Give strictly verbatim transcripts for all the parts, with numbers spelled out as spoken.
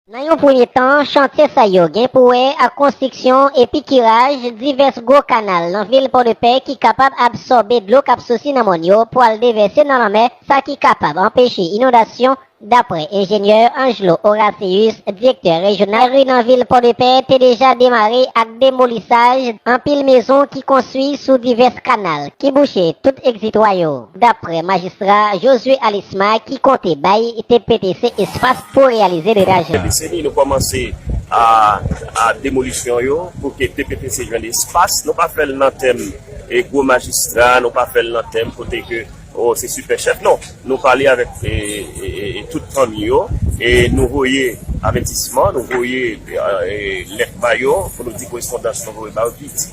Nan yon premye tan, chantye sa yo gen pou wè ak konstriksyon epi kiraj divès gwo kanal nan vil Pòdepè ki kapab absòbe dlo k ap soti nan mòn yo pou al devèse nan lanmè, sa ki kapab anpeche inondasyon, dapre enjenyè Angelo Horatius, direktè rejyonal ri nan vil Pòdepè, te deja demare ak demolisaj anpil mezon ki konstwi sou divès kanal ki bouche tout egzitwa yo. Dapre majistra Josué Alisma ki konte bay T P T C espas pou reyalize drenaj la. Deseni, nou kòmanse a, a demolisyon yo pou ke T P T C jwenn espas. Nou pa fè l nan tèm e gwo majistra, nou pa fè l nan tèm kote ke, o, se sipè chèf. Non, nou pale avèk e, e, e, e tout fanmi yo e nou voye avètisman, nou voye e, e, lèt ba yo pou nou di korespondans nou voye ba yo ki di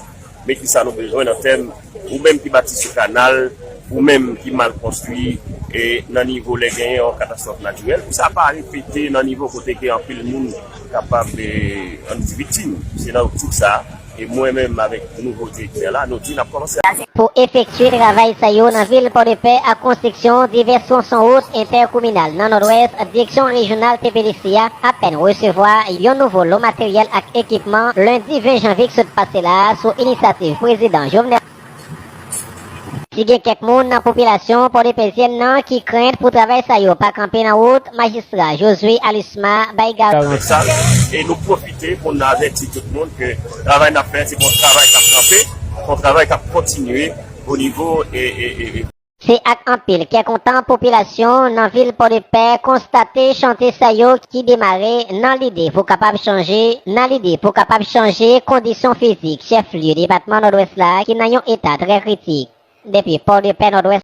men ki sa nou bezwen nan tèm ou menm ki bati sou kanal, ou menm ki mal konstwi e nan nivo lè genyen yon katastwòf natirèl, pou sa pa repete nan nivo kote ke anpil moun kapab e, ann di viktim. Se nan optik sa e mwen menm avèk nouvo direktè la, nou di n ap kòmanse. Pou efektye travay sa yo nan vil Pòdepè ak konstriksyon divès twonson wout entèkominal nan Nòdwès, direksyon rejyonal T P T C a apèn resevwa yon nouvo lo materyèl ak ekipman lendi ven janvye k sot pase la a sou inisyativ prezidan Jovenel. Si gen kèk moun nan popilasyon pòdepezyèn nan ki krent pou travay sa yo pa kanpe nan wout, majistra Josué Alusma bay garanti. Avèk sa, e nou pwofite pou n avèti tout moun ke travay n ap fè, se pa yon travay k ap kanpe, se yon travay k ap kontinye o nivo e, e, e, e. Se ak anpil kè kontan popilasyon nan vil Pòdepè konstate chantye sa yo ki demare nan lide pou kapab chanje, nan lide pou kapab chanje kondisyon fizik chèf lye depatman Nòdwès la ki nan yon eta trè kritik. Depi Pòdepè, Nòdwès.